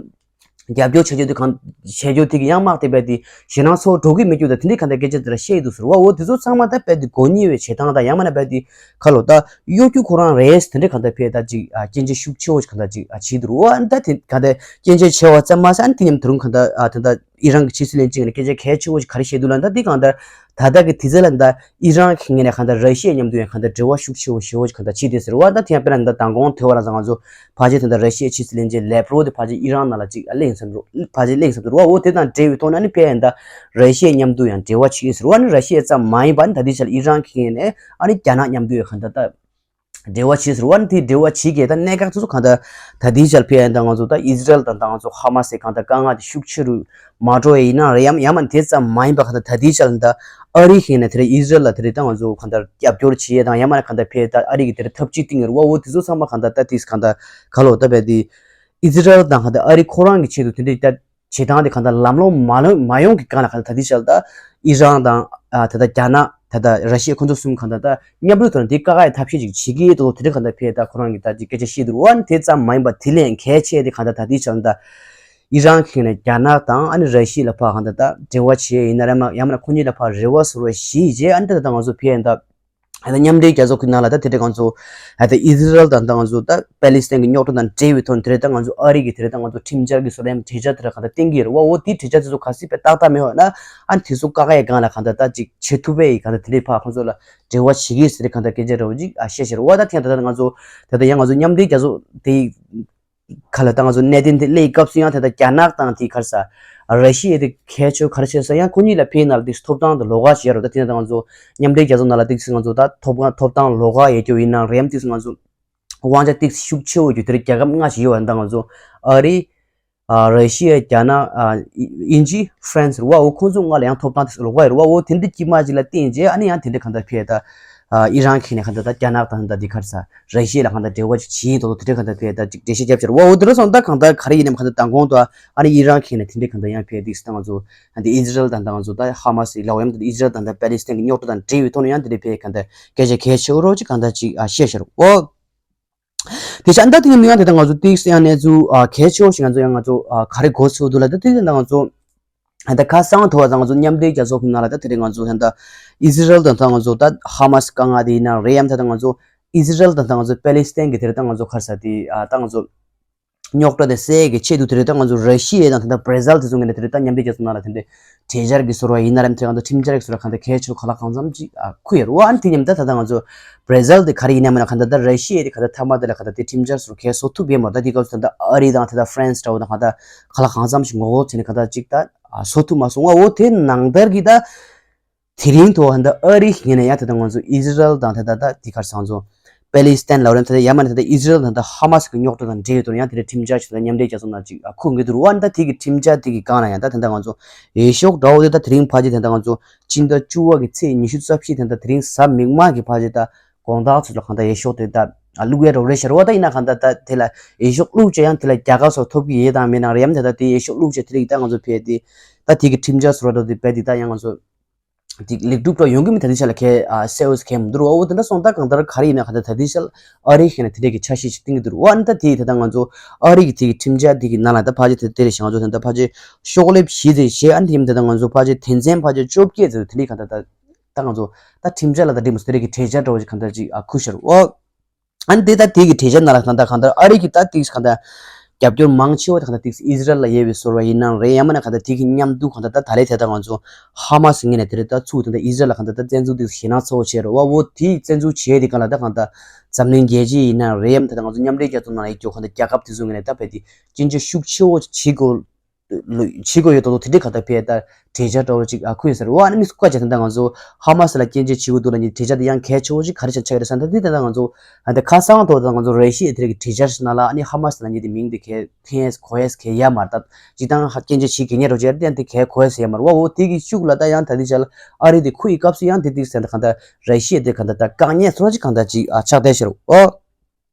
རྒྱབ་སྐྱོར་བྱེད་རྒྱུ་དེ་གང་བྱེད་རྒྱུ་དེ་གི་ཡང་དམག་དེ་རྦད་དེ་ཞེད་སྣང་ཚ་རུ་འགྲོ་གི་མེད་རྒྱུ་དང་དེ་འདྲའི་གང་ལྟར་སྐད་ཆ་དེ་འདྲ་བཤད་ཀྱི་འདུག་ཟེར་བ། འོ་དེ་ཚོ་ཚང་མ་ད་རྦད་དེ་མགོ་གཉིས་པའི་བྱེད་སྟངས་དང་ཡང་མིན་ན་རྦད་དེ་ཁ་ལོ་ད་གཡོ་སྒྱུ་ཁོ་རང་རེད་དེ་འདྲའི་གང་ལྟར་ཕར་ད་ཅིག་ཨ་སྐྱོན་བརྗོད་ཤུགས་ཆེ་བོ་ཞིག་གང་ལྟར་ཅིག་ཨ་བྱེད་འདུག་རེད་པ། ཨ་ནི་ད་དེ་གང་ལྟར་སྐྱོན་བརྗོད་ཆེ་བ་ཙམ་མ་ཟད་ཨ་ནི་དེ་མཉམ་དུ་རུང་གང་ལྟར་ཨ་ད་ལྟ་ཨི་རན་གྱི་ཕྱི་སྲིད་བློན་ཆེན་གྱིས་སྐད་ཆ་གལ་ཆེ་བོ་ཞིག་ག་རེ་བཤད་འདུག་ལབ་ན་ད་དེ་གང་ལྟར་ད་ལྟ་གི་དུས་ཚོད་ལ་ད་ཨི་རན་གྱི་ངོས་ནས་གང་ལྟར་ར་ཤི་ཡ་མཉམ་དུ་ཡང་གང་ལྟར་འབྲེལ་བ་ཤུགས་ཆེ་བོ་ཞེ་བོ་ཞིག་གང་ལྟར་བྱས་ཏེ་ཟེར་བ། ད་དེ་ཡང་དཔེར་ན་ད་མདང་དགོང་ཐོས་པ་ལ་ང་ཚོ་ཕལ་ཆེར་ད་ལྟ་ར་ཤི་ཡའི་ཕྱི་སྲིད་བློན་ཆེན་ལེབ་རོབ་དེ་ཕལ་ཆེར་ཨི་རན་ནང་ལ་ཅིག་གླེང་བསམ་འདུག་ཕལ་ཆེར་གླེང་བསམ་འདུག་རེད་པ། འོ་དེ་དང་འབྲེལ་བའི་ཐོག་ནས་ཨ་ནི་དཔེར་ན་ད་ར་ཤི་ཡ་མཉམ་དུ་ཡང་འབྲེལ་བ་བྱེད་ཀྱི་ཟེར་བ། ཨ་ནི་ར་ཤི་ཡ་ཙམ་མ་ཡིན་པ་ཨ་ནི་ད་ལྟའི་ཆར་ལ་ཨི་རན་གྱི་ངོས་ནས་ཨ་ནི་རྒྱ་ནག་མཉམ་དུ་ཡང་གང་ལྟར་ད་འབྲེལ་བ་བྱེད་ཟེར་བ། ཨ་ནི་དེ་འབྲེལ་བ་བྱེད་མཁན་ད་གནད་འགག་དེ་ཚོ་གང་ལྟར་ད་ལྟའི་ཆར་ཕར་ཡང་ད་ང་ཚོ་ད་ཨི་ཟི་རལ་དང་ད་ང་ཚོ་ཧ་མ་སི་གང་ལྟར་དཀའ་ངལ་དེ་ཤུགས་ཆེ་རུ་མ་འགྲོ་ཡ་ཡིན་ན་རེད། ཡང་ཡང་མིན་དེ་ཙམ་མ་ཡིན་པ་གང་ལྟར་ད་ལྟའི་ཆར་ད་ཨ་རི་གི་ངོས་ནས་དེ་རིང་ཨི་ཟི་རལ་ལ་དེ་རིང་ད་ང་ཚོ་གང་ལྟར་རྒྱབ་སྐྱོར་བྱེད་ཡ་དང་ཡང་མིན་གང་ལྟར་ཕར་ད་ཨ་རི་གིས་དེ་རིང་ཐབས་ཇུས་བཏིང་ཡོད་རེད་པ། འོ་དེ་ཚོ་ཚང་མ་གང་ལྟར་ད་དེ་གང་ལྟར་ག་ལོ་ད་རྦད་དེ་ཨི་ཟི་རལ་དང་གང་ལྟར་ཨ་རི་ཁོ་རང་གི་ཆེད་དུ་དེ་འདྲའི་ད་བྱེད་སྟངས་དེ་གང་ལྟར་ལམ་ལྷོང་མ་ལོན་མ་ཡོང་གི་སྒང་ལ་གང་ལྟར་ད་ལྟའི་ཆར་ད་ཨི་རན་དང་ཨ་ད་ལྟ་རྒྱ་ནག་ད་ལྟ་ར་ཤི་ཡ་ཁོ་ཚོ་གསུམ་གང་ལྟར་ད་མཉམ་རུབ་ཐོག་ནས་འདི་བཀག་ཡ་ཐབས་ཤེས་ཅིག་བྱེད་ཀྱི་འདུག་དེ་འདྲ་གང་ལྟར་ཕར་ད་ཁོ་རང་གིས་ད་ཅིག་སྐད་ཆ་བཤད་འདུག་འོ་ཨ་ནི་དེ་ཙམ་མ་ཡིན་པ་དེ་ལས་གལ་ཆེ་དེ་གང་ལྟར་ད་ལྟའི་ཆར་ད་ཨི་རན་གྱི་ངོས་ནས་རྒྱ་ནག་དང་ཨ་ནི་ར་ཤི་ཡ་ལ་ཕར་གང་ལྟར་ད་འབྲེལ་བ་བྱེད་ཡ་ཡིན་ན་རེད་མ་ཡང་མིན་ན་ཁོ་གཉིས་ལ་ཕར་རེ་བ་བཟོ་འདྲ་བྱས་རྗེས་ཨ་ནི་ད་ད་ང་ཚོ་ཕར་ད་ད་ལྟ་མཉམ་འབྲེལ་རྒྱལ་ཚོགས་ཀྱི་ནང་ལ་ད་དེ་འདྲ་ང་ཚོ་ད་ལྟ་ཨི་ཟི་རལ་དང་ད་ང་ཚོ་ད་པེ་ལི་སི་ཐན་གྱི་རྙོག་དྲ་དང་འབྲེལ་བའི་ཐོག་ནས་དེ་འདྲ་ད་ང་ཚོ་ཨ་རི་གིས་དེ་འདྲ་ད་ང་ཚོ་ཁྲིམས་འཆར་གྱི་བཟོ་འདྲ་ཡང་གྲོས་འཆར་དེ་འདྲ་གང་ལྟར་བཏིང་གི་ཡོད་རེད་པ། འོ་དེའི་གྲོས་འཆར་དེ་ཚོ་གལ་སྲིད་དཔེ་ཏག་ཏག་མེད་པ་ན་ཨ་ནི་དེ་ཚོ་བཀག་ཡའི་སྒང་ལ་གང་ལྟར་ད་ཅིག་བྱེད་ཐུབ་པའི་གང་ལྟར་དེ་འདྲའི་ཕར་ཁོང་ཚོ་ལ་འབྲེལ་བ་བྱེད་ཀྱི་ཟེར་གང་ལྟར་དེ་འདྲའི་ཕར་ཁོང་ཚོ་ལ་ཨ་བཤད་བཤད་རེད་པ། ད་ཐེངས་ད་ལྟ་ང་ཚོ་ད་ལྟ་ཡང་ང་ཚོ་མཉམ་འབྲེལ་རྒྱལ་ཚོགས་དེ་ག་ལ་ད་ང་ཚོ་གནད་དོན་དེ་སླེབས་སྐབས་སུ་ཡང་ད་ལྟ་རྒྱ་ནག་དང་དེ་ག་རེ་ཟེར་ར་ཤི་ཡ་དེ་གལ་ཆེ་ག་རེ་བྱས་ཟེར་ཡང་ཁོ་གཉིས་ལ་ཕར་ནང་ལ་དེ་ཐོབ་ཐང་དང་ལོགས་ཀ་ཞིག་ཡོད་རེད། ད་དེ་ནས་ད་ང་ཚོ་མཉམ་འབྲེལ་རྒྱལ་ཚོགས་ནང་ལ་དེ་ང་ཚོ་ད་ཐོབ་ཐང་ཐོབ་ཐང་ལོགས་ཀ་ཡོད་རྒྱུ་ཡིན་ན་རེད་ཡམ་དེ་ང་ཚོ་དབང་ཆ་ཏོག་ཙམ་ཤུགས་ཆེ་བོ་རྒྱུ་དེ་རིང་རྒྱལ་ཁབ་ལྔ་ཞིག་ཡོད་པ་ད་ང་ཚོ་ཨ་རི། ཨ་ར་ཤི་ཡ། རྒྱ་ནག་ཨ་དབྱིན་ཇི། ཧྥ་རན་སི་རེད་པ། འོ་ཁོང་ཚོ་ལྔ་ལ་ཡང་ཐོབ་ཐང་དེ་ལོགས་ཀ་ཡོད་རེད་པ། འོ་དེ་འདྲ་དཀྱིལ་མ་ཅིག་ལ་བརྟེན་རྗེས་ཨ་ནི་ཡང་དེ་འདྲ་གང་ལྟར་ཕར་ད་ཨ་ཨི་རན་གྱི་ངོས་ནས་གང་ལྟར་ད་རྒྱ་ནག་དང་ད་འདི་ག་རེ་ཟེར་ར་ཤི་ཡ་ལ་གང་ལྟར་འབྲེལ་བ་ཅིག་བྱེད་ཡིན་དོ་དེ་འདྲ་གང་ལྟར་ཕར་ད་ཅིག་འགྲེལ་བཤད་བརྒྱབ་ཕྱིར་འོ་འོ་དེ་འདྲ་སོང་ད་གང་ལྟར་ག་རེ་ཡིན་ནའང་གང་ལྟར་མདང་དགོང་དུ་ཨ་ནི་ཨི་རན་གྱི་ངོས་ནས་དེ་འདྲ་གང་ལྟར་ཡང་ཕར་དེ་ད་ང་ཚོ་ཨ་ནི་ཨི་ཟི་རལ་དང་ད་ང་ཚོ་ད་ཧ་མ་སི་ལབ་ཡམ་ད་ཨི་ཟི་རལ་དང་ད་པེ་ལི་སི་ཐན་གྱི་རྙོག་དྲ་དང་འབྲེལ་བའི་ཐོག་ནས་ཡང་དེ་འདྲ་ཕར་གང་ལྟར་སྐད་ཆ་གལ་ཆེ་བོ་རོ་ཅིག་གང་ལྟར་ཅིག་ཨ་བཤད་ཕྱིར་འོ། དེ་བྱས་ད་དེ་ནི་ཡང་དེ་ད་ང་ཚོ་ཏིག་ཡང་གནས་ཚུལ་ཨ་གལ་ཆེ་བོ་ཞིག་ང་ཚོ་ཡང་ང་ཚོ་ཨ་ག་རེ་གོ་ཚུལ་འདུག་ལ། ད་དེ་ད་ང་ཚོ་ད་ཁ་སང་ཐོག་ད་ང་ཚོ་མཉམ་འབྲེལ་རྒྱལ་ཚོགས་ཀྱི་ནང་ལ་ད་དེ་རིང་ང་ཚོ་ད་ཨི་ཟི་རལ་དང་ད་ང་ཚོ་ད་ཧ་མ་སི་དཀའ་ངལ་དེ་ཡིན་ན་རེད། ཡང་ད་ད་ང་ཚོ་ཨི་ཟི་རལ་དང་ད་ང་ཚོ་པེ་ལི་སི་ཐན་གྱི་དེ་རེད། ད་ང་ཚོ་ག་རེ་ཟེར་དེ་ཨ་ད་ང་ཚོ་རྙོག་དྲ་དེ་སེལ་གྱི་ཆེད་དུ་དེ་རེད། ད་ང་ཚོ་ར་ཤི་ཡ་དང་ད་ལྟ་བྷར་ཟིལ་དེ་ཚོ་ངོས་ནས་དེ་རེད། ད་མཉམ་འབྲེལ་རྒྱལ་ཚོགས་ནང་ལ་དེ་འདྲའི་གྲོས་འཆར་གྱི་ཟུར་བ་ཡིན་ན་རེད། དེ་ང་ཚོ་ཁྲིམས་འཆར་གྱི་ཟུར་བ་གང་ལྟར་གལ་ཆེ་ག་ལ་གང་འཚམ་ཅིག་ཨ་ཁུ་ཡ་རུ་ཨ་ནི་དེ་མཉམ་ད་ད་ད་ང་ཚོ་བྷར་ཟིལ་དེ་ག་རེ་ཡིན་ན་མིན་ན་གང་ལྟར་ད་ར་ཤི་ཡ་དེ་ག་ད་མཐའ་མ་དེ་ལ་གང་ལྟར་དེ་ཁྲིམས་འཆར་ཟུར་གལ་བཟོ་ཐུབ་ཡས་མ་རེད། ད་དེ་སྐབས་སུ་ད་ད་ཨ་རི་དང་ད་ད་ཧྥ་རན་སི་འདྲ་བོ་དང་གང་ལྟར་ག་ལ་གང་འཚམ་ཞིག་ངོ་རྒོལ་བྱས་ནས་གང་ལྟར་ཅིག་ད་ཨ་བཟོ་ཐུབ་མ་སོང་། ཨ་འོ་དེ་ནང་ལྟར་གྱི་ད། དེ་རིང་ཐོག་ད་ཨ་རི་ངོས་ནས་ཡང་ད་ལྟ་ང་ཚོ་ཨི་ཟི་རལ་དང་ད་ལྟ་ད་དེ་གར་སང་ཚོ་པེ་ལི་སི་ཐན་ལབ་རེད། ད་ལྟ་ཡ་མ་ནས་ད་ལྟ་ཨི་ཟི་རལ་དང་ད་ཧ་མ་སི་གི་རྙོག་དྲ་དང་འབྲེལ་ཡོད་དུ་ཡང་དེ་རིང་ཁྲིམས་འཆར་ཞིག་ད་མཉམ་འབྲེལ་རྒྱལ་ཚོགས་ནང་ཅིག་ཁུར་གྱི་འདུག་ཨ་ནི་ད་དེ་གི་ཁྲིམས་འཆར་དེ་གི་སྒང་ལ་ཡང་ད་ད་ལྟ་ང་ཚོ་འོས་ཤོག་འདྲ་བོ་དེ་ད་དེ་རིང་ཕལ་ཆེར་ད་ལྟ་ང་ཚོ་སྤྱི་ཟླ་བཅུ་པ་གི་ཚེས་ཉི་ཤུ་རྩ་བཞི་ད་ལྟ་དེ་རིང་གཟའ་མིག་དམར་གི་ཕལ་ཆེར་ད་དགོང་དག་ཚོ་ལ་གང་ད་འོས་ཤོག་དེ་ད་བླུག་ཡ་འདྲ་བོ་རེད་ཤག་རེད་བ། ད་ཡིན་ན་གང་ད་ད་དེ་ལ་འོས་ཤོག་བླུགས་བྱས་ཡང་དེ་ལ་རྒྱལ་ཁ་སོགས་ཐོབ་ཀྱི་ཡོད་དང་མེད་ན་རེད། ཡང་ད་ལྟ་དེ་འོས་ཤོག་བླུགས་བྱས་དེ་ལ་ཡིག་ད་ང་ཚོ་ཕེ་དེ་ད་དེ་གི་ཁྲིམས་འཆར་སོགས་ར་འདྲ་དེ་བས་དེ་ད་ཡང་ང་ཚོ་དེ་ལེགས་གྲུབ་འགྲོ་ཡོང་གི་མི་ད་དེ་ཆ་ལ་ཁའི་ཨ་སེ་ཝེས་ཁའི་མི་འདུག་རོ། འོ་དེ་འདྲ་སོང་ད་གང་ལྟར་ག་རེ་ཡིན་ན་གང་ལྟར་ད་དེ་ཆ་ལ་ཨ་རི་ཁའི་ན་དེ་འདྲས་ཀྱི་འཆར་གཞི་ཞིག་བཏིང་གི་འདུག་རོ། ཨ་ནི་ད་དེ་ད་ད་ང་ཚོ་ཨ་རི་གི་དེ་གི་ཁྲིམས་འཆར་དེ་གི་ནང་ལ་ད་ཕལ་ཆེར་དེ་དེ་རེད་ཤག་ང་ཚོ་ད་ད་ཕལ་ཆེར་ཤོག་ལེབ་བཞི་དེ་བཞེས། ཨ་ནི་དེ་ཡིན་ད་ད་ང་ཚོ་ཕལ་ཆེར་དོན་ཚན་ཕལ་ཆེར་བཅོ་བརྒྱད་ཙམ་དེ་འདྲས་གང་ལྟར་ད་ད་ང་ཚོ་ད་ཁྲིམས་འཆར་ལ་ད་འགྲིག་མ་སོང་དེ་འདྲས་ཀྱི་གྲོས་འཆར་འདྲ་བོ་ཞིག་གང་ལྟར་ཅིག་ཨ་ཁུར་ཤར་འོ། ཨ་ནི་དེ་ལྟར་དེ་གི་གྲོས་འཆར་ནང་ལ་གང་ལྟར་གང་ལྟར་ཨ་རི་གི་ད་ཏིག་གང་ལྟར་རྒྱབ་སྐྱོར་མང་ཆེ་བ་དེ་གང་ལྟར་ཏིག་ཨི་ཟི་རལ་ལ་ཡོད་པའི་ཟུར་བ་ཡིན་ནའང་རེད། ཡང་མིན་ན་གང་ལྟར་དེ་གི་མཉམ་དུ་གང་ལྟར་ད་ད་ལས་དེ་ད་ང་ཚོ་ཧ་མ་སི་ངོས་ནས་དེ་རེད་ད་ཚུགས་དེ་ད་ཨི་ཟི་རལ་ལ་གང་ལྟར་ད་བཙན་འཛུལ་དེ་ཞེད་སྣང་ཚ་བོ་བྱས་རེད་བ། འོ་དེ་བཙན་འཛུལ་བྱས་དེ་གང་ལ་ད་གང་ལྟར་འཛམ་གླིང་རྒྱལ་སྤྱི་ཡིན་ནའང་རེད། ཡང་ད་ད་ང་ཚོ་མཉམ་འབྲེལ་རྒྱལ་ཚོགས་ནང་ལ་ཡོད་རྒྱུ་གང་ལྟར་རྒྱལ་ཁབ་དེ་ཚོ་ངོས་ནས་ད་ཕེ་དེ་སྐྱོན་བརྗོད་ཤུགས་ཆེ་བོ་བྱེད་དགོས། བྱེད་དགོས་ཡོད་དོ་དེ་འདྲའི་ག་ད་ཕེ་ད་གྲོས་འཆར་འདྲ་བོ་ཅིག་ཨ་ཁུར་ཡོད་ས་རེད་བ། ཨ་ནི་མི་སུ་བཀའ་བྱས་ད་ད་ང་ཚོ་ཧ་མ་སི་ལ་སྐྱོན་བརྗོད་བྱེད་དགོས་འདུག་ལ་ནི་གྲོས་འཆར་དེ་ཡང་གལ་ཆེ་བོ་ཅིག་ག་རེ་ཆགས་ཆགས་ཀྱི་རེད་ཟེར་ན་ད་དེ་ད་ད་ང་ཚོ་ཨ་ད་ཁ་སང་ཐོག་ད་ང་ཚོ་ར་ཤི་ཡའི་དེ་རིགས་ཀྱི་གྲོས་འཆར་ཞིག་ནང་ལ་ཨ་ནི་ཧ་མ་སི་ལ་ནི་དེ་མིང་དེ་གལ་ཐེན་ཡས་གོ་ཡས་གལ་ཡ་མ་རེད། ད་ཅིག་ད་ཧ་སྐྱོན་བརྗོད་བྱེད་གི་ཉེ་རོ་ཅེར་དེ་ཡང་དེ་གལ་གོ་ཡས་ཡ་མ་རེད་བ། འོ་དེ་གི་ཤུགས་ལ་ད་ཡང་ད་དེ་ཆ་ལ་ཨ་རི་དེ་ཁུར་ཡི་སྐབས་སུ་ཡང་དེ་དེ་ཟེར་ད་ག་ད་ར་ཤི་ཡ་དེ་ག་ད་ད་དཀའ་ངལ་ཚོ་ཅིག་ག་ད་ཅིག་ཨ་ཆགས་བསྡད་ཤག་རེད་བ།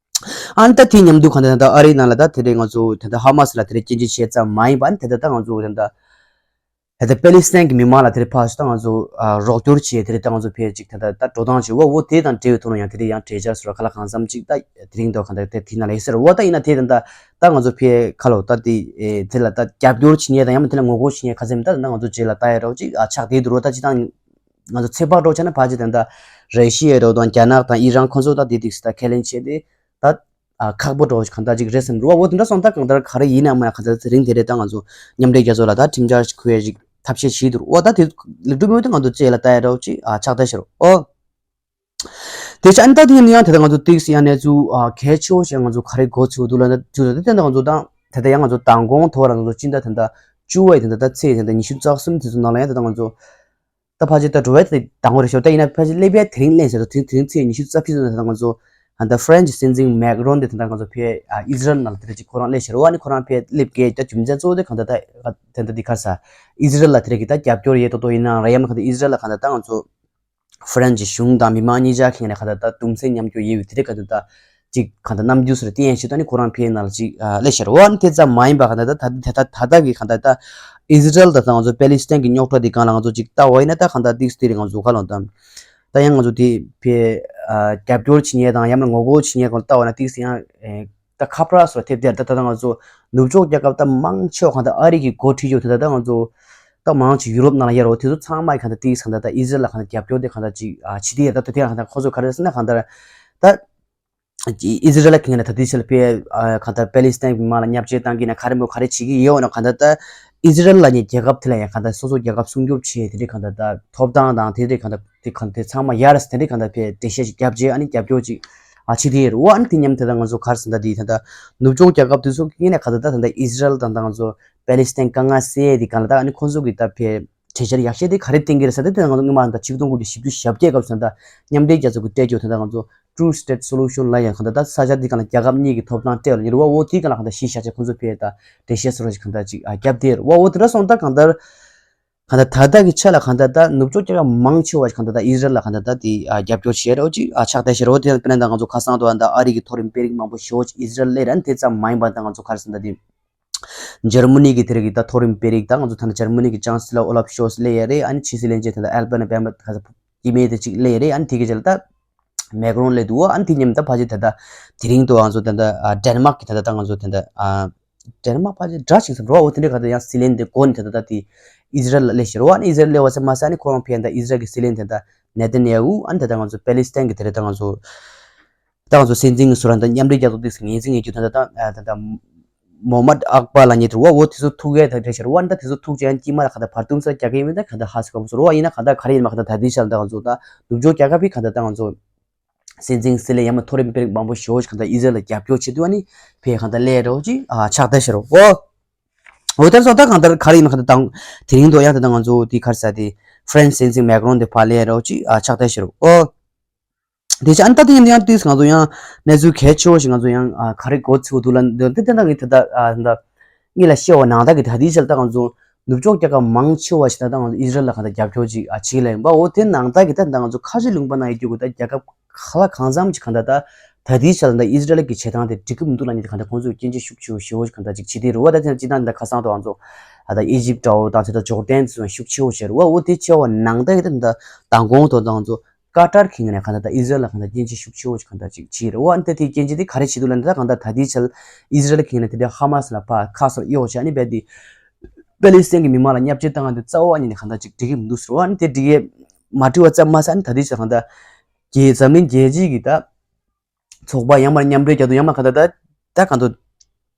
ཨ་ནི་ད་དེ་མཉམ་དུ་གང་ལྟར་ད་ལྟ་ཨ་རིའི་ནང་ལ་ད་དེ་འདྲའི་ང་ཚོ་ད་ལྟ་ཧ་མ་སི་ལ་དེ་འདྲའི་སྐྱོན་བརྗོད་བྱས་ཙམ་མ་ཡིན་པ། ཨ་ནི་ད་ལྟ་ད་ང་ཚོ་ད་ལྟ་ད་ལྟ་པེ་ལི་སི་ཐན་གྱི་མི་མང་ལ་དེ་འདྲའི་ཕར་ཚུར་ད་ང་ཚོ་ཨ་རོགས་སྐྱོར་བྱས་དེ་འདྲའི་ད་ང་ཚོ་ཕལ་ཆེར་ད་ལྟ་ད་འགྲོ་སྟངས་བྱས་འོ་འོ་དེ་དང་འབྲེལ་བའི་ཐོག་ནས་ཡང་དེ་འདྲའི་ཡང་གྲོས་འཆར་སོགས་ག་ལ་གང་འཚམ་ཅིག་ད་དེ་རིང་ཐོག་གང་ལྟར་དེ་དེ་ནང་ལ་ཡོད་ས་རེད་འོ། ད་ཡིན་ན་དེ་ད་ལྟ་ད་ང་ཚོ་ཕལ་ཁ་ལོ་ད་དེ་ཨེ་དེ་ལ་ད་རྒྱབ་སྐྱོར་བྱེད་མཁན་དང་ཡང་མིན་དེ་ལ་ངོ་རྒོལ་བྱེད་མཁན་ག་ཚད་མིན་ད་ད་ང་ཚོ་རྗེས་ལ་ལྟ་ཡ་འདྲ་བོ་ཅིག་ཨ་ཆགས་བསྡད་འདུག་རོ། ད་སྤྱིར་བཏང་ང་ཚོ་ཚོད་དཔག་འདྲ་བོ་བྱས་ན་ཕལ་ཆེར་ད་ལྟ་ར་ཤི་ཡ་འདྲ་བོ་དང་རྒྱ་ནག་དང་ཨི་རན་ཁོ་ཚོ་ད་དེ་དུས་སུ་ད་ཁས་ལེན་བྱས་ཏེ། ད་ཨ་ཁག་པོ་འདྲ་བོ་ཞིག་གང་ལྟར་ཅིག་རེད་བསམ་རུ་བ། འོ་དེ་འདྲ་སོང་ད་གང་ལྟར་ག་རེ་ཡིན་ན་མིན་ན་གང་ལྟར་དེ་རིང་དེ་རེད། ད་ང་ཚོ་མཉམ་འབྲེལ་རྒྱལ་ཚོགས་ལ་ད་ཁྲིམས་འཆར་ཞིག་ཁུར་ཡ་ཞིག་ཐབས་ཤེས་བྱེད་འདུག་འོ་ད་དེ་ལེགས་གྲུབ་ཡོད་དེ་ང་ཚོ་རྗེས་ལ་ལྟ་ཡ་འདྲ་བོ་ཅིག་ཨ་ཆགས་བསྡད་ཤག་རོ། འོ་དེ་ཆ་ཨ་ནི་ད་དེ་ཡིན་ན་ཡང་དེ་ད་ང་ཚོ་ཏིག་སི་ཡང་གནས་ཚུལ་ཨ་གལ་ཆེ་བོ་ཞིག་ང་ཚོ་ག་རེ་གོ་ཚུལ་འདུག་ལ་ན་དུས་ད་དེ་ད་ང་ཚོ་ད་དེ་ད་ཡང་ང་ཚོ་མདང་དགོང་ཐོག་ར་ང་ཚོ་སྤྱི་ཟླ་དེ་ད་བཅུ་པའི་དེ་ད་ད་ཚེས་དེ་ད་ཉི་ཤུ་རྩ་གསུམ་དེ་ཚོ་ནང་ལ་ཡང་དེ་ད་ང་ཚོ་ད་ཕལ་ཆེར་ད་འགྲོ་བའི་དེ་དང་པོ་རེད་ཤག་ད་ཡིན་ན་ཕལ་ཆེར་སླེབས་ཡས་དེ་རིང་སླེབས་ཟེར་དུས་དེ་རིང་ཚེས་ཉི་ཤུ་རྩ་བཞི་ཚོ་ནས་ད་ང་ཚོ་ད་ལྟ་ཧྥ་རན་སི་སྲིད་འཛིན་མེག་རོན་དེ་ད་ལྟ་ང་ཚོ་ཕེ་ཨ་ཨི་ཟི་རལ་ནང་ལ་དེ་རེད་ཅིག་ཁོ་རང་སླེབས་ཤག་རེད་བ། ཨ་ནི་ཁོ་རང་ཕེ་སླེབས་གས་ད་རྒྱུ་མཚན་གཙོ་བོ་དེ་གང་ལྟར་ད་ད་ལྟ་འདི་ག་རེ་ཟ་ཨི་ཟི་རལ་ལ་དེ་རེད་ཀྱི་ད་རྒྱབ་སྐྱོར་ཡས་ཏོག་ཏོག་ཡིན་ནའང་རེད། ཡང་མིན་གང་ལྟར་ཨི་ཟི་རལ་ལ་གང་ལྟར་ད་ང་ཚོ་ཧྥ་རན་སི་གཞུང་དང་མི་མང་གཉིས་ཆ་གི་ངོས་ནས་གང་ལྟར་ད་གདུང་སེམས་མཉམ་སྐྱེད་ཡོད་པའི་དེ་རེད་གང་ལྟར་ད་ཅིག་གང་ལྟར་རྣམ་འགྱུར་སོགས་ལ་བསྟན་ཡས་ཆེད་དུ་ཨ་ནི་ཁོ་རང་ཕེ་ནང་ལ་ཅིག་ཨ་སླེབས་ཤག་རེད་བ། ཨ་ནི་དེ་ཙམ་མ་ཡིན་པ་གང་ལྟར་ད་ད་ད་ད་ད་ལྟ་གི་གང་ལྟར་ད་ཨི་ཟི་རལ་དང་ད་ང་ཚོ་པེ་ལི་སི་ཐན་གྱི་རྙོག་དྲ་འདི་སྒང་ལ་ང་ཚོ་ཅིག་ལྟ་བ་ཡིན་ན་ད་གང་ལྟར་ཏིག་སི་དེ་རིང་ང་ཚོ་ག་ལོང་དང་། ད་ཡང་ང་ཚོ་དེ་ཕེ་ཨ་རྒྱབ་སྐྱོར་བྱེད་མཁན་དང་ཡང་མིན་ངོ་རྒོལ་བྱེད་མཁན་སྐོར་ལྟ་བ་ན་ཏིག་སེ་ཡང་ཨེ་ད་ཁ་པར་སོགས་ཐེབས་དེར་ད་ད་ང་ཚོ་ནུབ་ཕྱོགས་རྒྱལ་ཁབ་ད་མང་ཆེ་བ་གང་ལྟར་ཨ་རི་གིས་འགོ་ཁྲིད་ཡོད་དེ་ད་ད་ང་ཚོ་ད་མང་ཆེ་ཡུ་རོབ་ནང་ལ་ཡོད་རེད་བ། དེ་ཚོ་ཚང་མ་གང་ལྟར་ཏིག་སེ་གང་ལྟར་ད་ཨི་ཟི་རལ་ལ་གང་ལྟར་རྒྱབ་སྐྱོར་དེ་གང་ལྟར་ཅིག་ཨ་བྱེད་དེ་ཡོད། ད་ད་དེ་ཡང་གང་ལྟར་ཁོ་ཚོ་ག་རེ་ཟེར་ན་གང་ལྟར་ད། ཨི་ཟི་རལ་གྱི་ངོས་ནས་ད་དེ་ཕྱིར་ཕེ་ཨ་གང་ལྟར་པེ་ལི་སི་ཐན་གྱི་མི་མང་ལ་བརྙས་བཅོས་བཏང་གི་ན་ག་རེ་མོ་ག་རེ་བྱེད་ཀྱི་ཡོད་ན་གང་ལྟར་ད་ཨི་ཟི་རལ་ལབ་མཁན་རྒྱལ་ཁབ་དེ་ལ་ཡང་གང་ལྟར་སོ་སོ་རྒྱལ་ཁབ་སྲུང་སྐྱོབ་བྱེད་དེ་འདྲའི་གང་ལྟར་ད་ཐོབ་ཐང་དང་དེ་འདྲའི་གང་ལྟར་དེ་གང་དེ་ཚང་མ་ཡར་དེ་འདྲའི་གང་ལྟར་ཕེ་འགྲེལ་བཤད་ཅིག་བརྒྱབ་རྗེས་ཨ་ནི་རྒྱབ་སྐྱོར་ཅིག་ཨ་བྱེད་དེ་ཡོད་རེད་བ། ཨ་ནི་དེ་མཉམ་དེ་ད་ང་ཚོ་ག་རེ་ཟེར་ད་དེ་ད་ལྟ་ནུབ་ཕྱོགས་རྒྱལ་ཁབ་དེ་ཚོ་གི་ངོས་ནས་གང་ལྟར་ད་ད་ལྟ་ཨི་ཟི་རལ་དང་ད་ང་ཚོ་པེ་ལི་སི་ཐན་དཀའ་ངལ་སེལ་ཡས་དེ་གང་ལ་ད་ཨ་ནི་ཁོང་ཚོ་གི་ད་ཕེ་གྲོས་འཆར་ཡག་ཤོས་དེ་ག་རེ་བཏིང་གི་རེད་ཟེར་ཏེ་དེ་ང་ཚོ་སྔོན་མ་ད་ཆིག་སྟོང་དགུ་བརྒྱ་བཞི་བཅུ་ཞེ་བརྒྱད་སྐབས་སུ་ད་མཉམ་འབྲེལ་རྒྱལ་ཚོགས་ཀྱི་སྤྲད་རྒྱུ་དེ་ད་ང་ཚོ་Two State Solution ལ་ཡང་གང་ལྟར་ད་ས་ཆ་འདི་གང་ལ་རྒྱལ་ཁབ་གཉིས་ཀྱི་ཐོབ་ཐང་སྤྲད་ལ་ཉེ་རུ་བ་འོ་དེ་གང་ལ་གང་ལྟར་གཞི་བཞག་བྱས་ཁོང་ཚོ་ཕེ་ད་འགྲེལ་བཤད་སོགས་ཀྱི་གང་ལྟར་ཅིག་ཨ་རྒྱབ་དེ་རུ་བ་འོ་དེ་འདྲ་སོང་ད་གང་ལྟར་གང་ལྟར་ད་ལྟ་གི་ཆ་ལ་གང་ལྟར་ད་ནུབ་ཕྱོགས་རྒྱལ་ཁབ་མང་ཆེ་བ་ཞིག་གང་ལྟར་ད་ཨི་ཟི་རལ་ལ་གང་ལྟར་ད་དེ་ཨ་རྒྱབ་སྐྱོར་བྱེད་རོགས་ཅིག་ཨ་ཆགས་བསྡད་བྱེད་རོགས་དེ་དཔེར་ན་ད་ང་ཚོ་ཁ་སང་དུ་ད་ཨ་རི་གི་མཐོ་རིམ་དཔོན་རིགས་མང་པོ་ཞེ་པོ་ཅིག་ཨི་ཟི་རལ་སླེབས་ར་ཨ་ནི་དེ་ཙམ་མ་ཡིན་པ་ད་ང་ཚོ་ག་རེ་ཟེར་ད་དེ། འཇར་མ་ནི་གི་དེ་རིང་གི་ད་མཐོ་རིམ་དཔོན་རིགས་ད་ང་ཚོ་ཐ་ན་འཇར་མ་ནི་གི་ཅང་སི་ལར་ཨོ་ལབ་ཤོལ་ཚ་སླེབས་ཡ་རེད། ཨ་ནི་ཕྱི་སྲིད་བློན་ཆེན་ད་ལྟ་ཨལ་བྷ་ནི་ཨོ་བྷ་མ་ད་ག་ས་སྐྱེ་དམན་དེ་ཅིག་སླེབས་ཡ་རེད། ཨ་ནི་དེ་གི་རྗེས་ལ་ད་ མེག་རོན་སླེབས་འདུག་བ། ཨ་ནི་དེ་མཉམ་ད་ཕལ་ཆེར་ད་ལྟ་དེ་རིང་དུ་ང་ཚོ་ད་ལྟ་ཨ་ཌེན་མཱག་གི་ད་ལྟ་ད་ང་ཚོ་ད་ལྟ་ཨ་ཌེན་མཱག་ཕལ་ཆེར་དགྲ་ཞིག་ཟེར་རོ། འོ་དེ་འདྲའི་ག་ད་ཡང་སྲིད་བློན་དེ་མགོ་ནས་ད་ལྟ་ད་དེ་ཨི་ཟི་རལ་ལ་སླེབས་ཤག་རོ། ཨ་ནི་ཨི་ཟི་རལ་སླེབས་པ་ཚེ་མ་ས་ཨ་ནི་ཁོ་རང་ཕེབས་ད་ཨི་ཟི་རལ་གི་སྲིད་བློན་དེ་ད་ནེ་ཐན་ཡ་ཧུ། ཨ་ནི་ད་ལྟ་ང་ཚོ་པེ་ལི་སི་ཐན་གི་དེ་རེད། ད་ང་ཚོ་ད་ང་ཚོ་སྲིད་འཛིན་གྱི་སུ་རང་དང་མཉམ་འབྲེལ་རྒྱལ་ཚོགས་དེ་ངོས་འཛིན་ཡོད་རྒྱུ་ད་ལྟ་ད་ད་མོ་མད་ཨག་པ་ལབ་མཁན་དེ་རེད་བ། འོ་དེ་ཚོ་ཐུག་ཡས་ད་རེད་ཤག་རོ། ཨ་ནི་ད་དེ་ཚོ་ཐུག་བྱས་ཡང་དཀྱིལ་མ་ལ་ག་ད་བར་སྟོང་ས་རྒྱག་གི་ཡིན་མིན་ད་ག་ད་ཧ་སི་ག་མོ་སོ་རོ། ཨ་ཡིན་ན་ག་ད་ག་རེ་ཡིན་མ་ག་ད་ད་དེ་ཤག་ད་ང་ཚོ་ད་ནུབ་ཕྱོགས་རྒྱལ་ཁབ་ཕི་ག་ད་ད་ང་ཚོ་སྲིད་འཛིན་སྲིད་བློན་ཡང་མ་མཐོ་རིམ་དཔོན་རིགས་མང་པོ་ཞེ་པོ་ཞིག་གང་ལྟར་ཨི་ཟི་རལ་ལ་རྒྱབ་སྐྱོར་བྱེད་དུས་ཨ་ནི་ཕེ་གང་ལྟར་སླེབས་རོགས་ཅིག་ཨ་ཆགས་བསྡད་ཤག་རོ། འོ་འོ་དེར་སོང་ད་གང་ལྟར་ག་རེ་ཡིན་ན་གང་ལྟར་དང་དེ་རིང་དུ་ཡང་ད་ལྟ་ང་ཚོ་དེ་ག་རེ་ཟེར་དེ་ཧྥ་རན་སི་སྲིད་འཛིན་མེག་རོན་དེ་ཕར་སླེབས་རོགས་ཅིག་ཨ་ཆགས་བསྡད་ཤག་རོ། འོ་དེ་ཆ་ཨ་ནི་ད་དེ་ཡིན་ཡང་དུས་ང་ཚོ་ཡང་གནས་ཚུལ་གལ་ཆེ་བོ་ཞིག་ང་ཚོ་ཡང་ཨ་ག་རེ་གོ་ཚུལ་འདུག་ལ་འདོད་དེ་ད་ངས་ད་ལྟ་ཨ་ད་ངེད་ལ་ཤེས་པ་ནང་ལྟར་གྱི་ད་ལྟའི་ཆར་ད་ང་ཚོ་ནུབ་ཕྱོགས་རྒྱལ་ཁབ་མང་ཆེ་བ་ཞིག་ད་ལྟ་ང་ཚོ་ཨི་ཟི་རལ་ལ་གང་ལྟར་རྒྱབ་སྐྱོར་ཅིག་ཨ་བྱེད་ལ་ཡིན་པ། འོ་དེ་ནང་ལྟར་གྱི་ད་ལྟ་ང་ཚོ་ཁ་ཆེ་ལུང་པ་ན་ཡོད་རྒྱུ་གི་ད་རྒྱལ་ཁབ་ག་ལ་གང་འཚམ་ཅིག་གང་ལྟར་ད་ད་ལྟའི་ཆར་ད་ཨི་ཟི་རལ་གྱི་བྱེད་སྟངས་དེ་འགྲིག་གི་མི་འདུག་ལབ་མཁན་དེ་གང་ལྟར་ཁོང་ཚོས་སྐྱོན་བརྗོད་ཤུགས་ཆེ་བོ་ཞེ་བོ་ཅིག་གང་ལྟར་ཅིག་བྱེད་དེ་རེད་བ། ད་དེ་ནང་ཅིག་ད་ད་ཁ་སང་དུ་ང་ཚོ་ད་ད་ཇོར་ཌན་དེ་ཚོ་ཤུགས་ཆེ་བོ་བྱས་རེད་བ། འོ་དེ་བྱས་པ་ནང་ལྟར་གྱི་ད་ད་མདང་དགོང་དུ་ད་ང་ཚོ་ཀ་ཏར་གྱི་ངོས་ནས་གང་ལྟར་ད་ཨི་ཟི་རལ་ལ་གང་ལྟར་སྐྱོན་བརྗོད་ཤུགས་ཆེ་བོ་ཅིག་གང་ལྟར་ཅིག་བྱས་རེད་བ། ཨ་ནི་ད་དེའི་སྐྱོན་བརྗོད་དེ་ག་རེ་བྱེད་འདུག་ལབ་ན་ད་གང་ལྟར་ད་ལྟའི་ཆར་ཨི་ཟི་རལ་གྱི་ངོས་ནས་དེ་འདྲའི་ཧ་མ་སི་ལ་ཕར་ཁ་གསོ་གཡོག་བྱས། ཨ་ནི་རྦད་དེ་པེ་ལི་སི་ཐན་གྱི་མི་མང་ལ་བརྙས་བཅོས་བཏང་ཡ་དེ་རྩ་བ་ཉིད་ནས་གང་ལྟར་ཅིག་འགྲིག་གི་མི་འདུག་ཟེར་བ། ཨ་ནི་དེ་འགྲིག་གི་མ་འགྲིག་པ་ཙམ་མ་ཟད་ཨ་ནི་ད་ལྟའི་ཆར་གང་ལྟར་རྒྱལ་འཛམ་གླིང་རྒྱལ་སྤྱིའི་གི་ད་ཚོགས་པ་ཡང་མར་མཉམ་འབྲེལ་རྒྱལ་ཚོགས་ཡང་མ་གང་ལྟར་ད་ད་གང་ལྟར་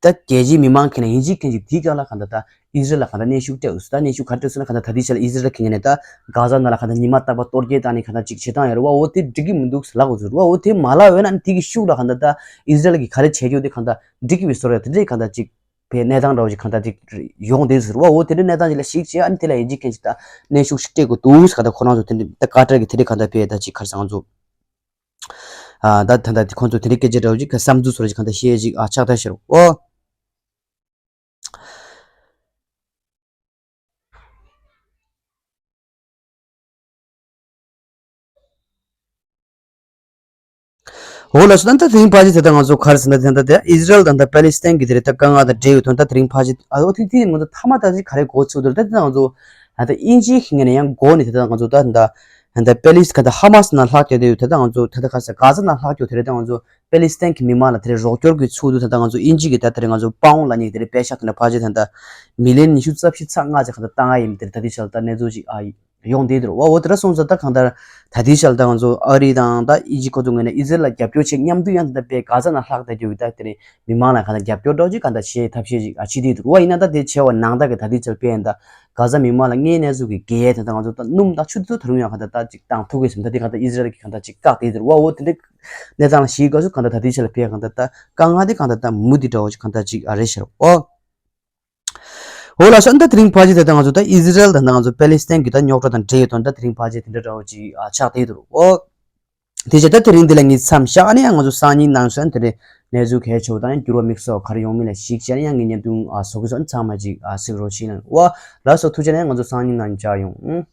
ད་རྒྱལ་སྤྱིའི་མི་མང་གི་ནང་ཡིན་གཅིག་མཁྱེན་གཅིག་དེའི་སྒང་ལ་གང་ལྟར་ད་ཨི་ཟི་རལ་ལ་གང་ལྟར་གནོན་ཤུགས་སྤྲད་འདུག་ཟེར། ད་གནོན་ཤུགས་ག་རེ་སྤྲད་ཟེར་ན་གང་ལྟར་ད་ལྟའི་ཆར་ལ་ཨི་ཟི་རལ་གྱི་ངོས་ནས་ད་གྷ་ཟ་ནང་ལ་གང་ལྟར་ཉི་མ་རྟག་པར་གཏོར་རྒོལ་བཏང་ནས་གང་ལྟར་ཅིག་བྱེད་སྟངས་ཡོད་རེད་བ། འོ་དེ་འགྲིག་གི་མི་འདུག་ཟེར་ལབ་དགོས་ཟེར་བ། འོ་དེ་མ་ལབ་འོས་ན་དེ་གི་ཤུགས་ལ་གང་ལྟར་ད་ཨི་ཟི་རལ་གྱིས་ག་རེ་བྱེད་རྒྱུ་དེ་གང་ལྟར་འགྲིག་གི་མི་བཟོ་རེད། དེ་འདྲའི་གང་ལྟར་ཅིག་པའི་གནས་སྟངས་འདྲ་བོ་ཞིག་གང་ལྟར་ཅིག་ཡོང་བསྡད་ཟེར་བ། འོ་དེ་འདྲའི་གནས་སྟངས་ཅིག་ལ་གཞིགས་བྱས་ཨ་ནི་དེ་ལ་ཡིན་གཅིག་མཁྱེན་གཅིག་ད་གནོན་ཤུགས་ཤིག་སྤྲད་དགོས་འདུག་ཟེར། གང་ལྟར་ཁོ་རང་ཚོ་དེ་འདྲ་ད་ཀ་ཏར་གྱི་དེ་འདྲའི་གང་ལྟར་པའི་ད་ཅིག་ག་རེ་ཟེར་ང་ཚོ་ཨ་ད་ད་ད་ཁོང་ཚོ་དེ་འདྲའི་སྐད་ཆ་འདྲ་བོ་ཅིག་གི་བསམ་ཚུལ་བཟོ་འདྲ་ཅིག་གང་ལྟར་བཤད་ཅིག་ཨ་ཆགས་ད་ཤེར་འོ། འོ་ལགས་སོ། ད་ལྟ་དེ་རིང་ཕལ་ཆེར་དེ་ལྟར་ང་ཚོ་ག་རེ་ཟེར་ན་དེ་ལྟར་དེ་ཨི་ཟི་རལ་དང་ད་པེ་ལི་སི་ཐན་གྱི་དེ་རེད་ད་དཀའ་ངལ་དང་འབྲེལ་ཡོད་དོན་དག་དེ་རིང་ཕལ་ཆེར་ཨ་འོ་དེ་དེ་ང་ཚོ་མཐའ་མ་ད་ཅིག་ག་རེ་གོ་ཚུལ་འདུག་ད་དེ་ང་ཚོ་ད་ལྟ་དབྱིན་ཇིའི་ངོས་ནས་ཡང་འགོ་ནས་དེ་ལྟར་ང་ཚོ་ད་ད་ད་པེ་ལི་སི་ག་ད་ཧ་མ་སི་ནང་ལྷག་བསྡད་ཡོད། དེ་ལྟར་ང་ཚོ་ད་ད་ག་ས་ག་ས་ནང་ལྷག་ཡོད་དེ་རེད་ད་ང་ཚོ། པེ་ལི་སི་ཐན་གྱི་མི་མང་ལ་དེ་རིང་རོགས་སྐྱོར་གྱི་ཚུལ་དུ་ད་ལྟ་ང་ཚོ་དབྱིན་ཇི་གི་ད་དེ་རིང་ང་ཚོ་པའུན་ལབ་མཁན་གྱི་དེ་རིང་པེ་ཤག་དེ་འདྲ་ཕལ་ཆེར་ད་ལྟ་མི་ལི་ཡོན་ཉི་ཤུ་རྩ་བཞི་ཚེག་ལྔ་ཙམ་ག་ད་བཏང་ཡ་ཡིན། དེ་རིང་ད་ལྟའི་ཆར་ད་གནས་ཚུལ་ཅིག་ཨ་ཡོང་བསྡད་འདུག་བ། འོ་དེ་འདྲ་སོང་ཙང་ད་གང་ལྟར་ད་ལྟའི་ཆར་ད་ང་ཚོ་ཨ་རི་དང་ད་དབྱིན་ཇི་ཁོ་ཚོ་ངོས་ནས་ཨི་ཟི་རལ་ལ་རྒྱབ་སྐྱོར་བྱེད་མཉམ་དུ་ཡང་ད་ལྟ་པའི་གྷ་ཟ་ནང་ལྷག་བསྡད་རྒྱུ་གི་ད་དེ་རིང་མི་མང་ལ་གང་ལྟར་རྒྱབ་སྐྱོར་འདྲ་ཅིག་གང་ལྟར་བྱེད་ཐབས་ཤེས་ཅིག་ཨ་བྱེད་བསྡད་འདུག་བ། ཡིན་ན་ད་དེ་བྱས་པ་ནང་ལྟར་གྱི་ད་ལྟའི་ཆར་དཔེ་ཡིན་ད་གྷ་ཟ་མི་མང་ལ་དངོས་གནས་ཚུལ་གྱི་འགལ་དེ་ད་ང་ཚོ་ད་སྣུམ་དང་ཆུ་དེ་ཚོ་ད་རུང་ཡང་གང་ལྟར་ད་ཅིག་བཏང་ཐུབ་ཀྱི་སོང་། ད་དེ་གང་ལྟར་ཨི་ཟི་རལ་གྱིས་གང་ལྟར་ཅིག་བཀག་བསྡད་འདུག་བ། འོ་དེ་འདྲའི་གནས་སྟངས་ལ་གཞིགས་སྐབས་སུ་གང་ལྟར་ད་ལྟའི་ཆར་ལ་དཔེ་གང་ལྟར་ད་དཀའ་ངལ་དེ་གང་ལྟར་ད་མུ་མཐུད་འདྲ་བོ་ཅིག་གང་ལྟར་ཅིག་ཨ་རེད་ཤག་འོ། འོ་ལགས་སོ། ད་དེ་རིང་ཕལ་ཆེར་ད་ལྟ་ང་ཚོ་ད་ཨི་ཟི་རལ་དང་ད་ང་ཚོ་པེ་ལི་སི་ཐན་གྱི་ད་རྙོག་དྲ་དང་འབྲེལ་ཡོད་དོན་ད་དེ་རིང་ཕལ་ཆེར་དེ་འདྲ་འདྲ་བོ་ཅིག་ཨ་ཆགས་བསྡད་འདུག་འོ། དེ་བྱས་ད་དེ་རིང་འདི་ལ་ངས་མཚམས་བཞག་ནས་ཡང་ང་ཚོ་སང་ཉིན་ནང་ཚུན་དེ་འདྲའི་གནས་ཚུལ་གལ་ཆེ་བ་དང་ཡང་འགྱུར་བ་དམིགས་བསལ་ག་རེ་ཡོང་མིན་ལ་གཞིགས་བྱས་ནས་ཡང་ངས་བརྙན་ཐུང་ཨ་བཟོ་གི་སོང་། ཚང་མ་ཅིག་ཨ་གཟིགས་རོགས་བྱེད་གནང་། འོ་ལགས་སོ། ཐུགས་རྗེ་ཆེ། ཡང་ང་ཚོ་སང་ཉིན་ནང་མཇལ་ཡོང་།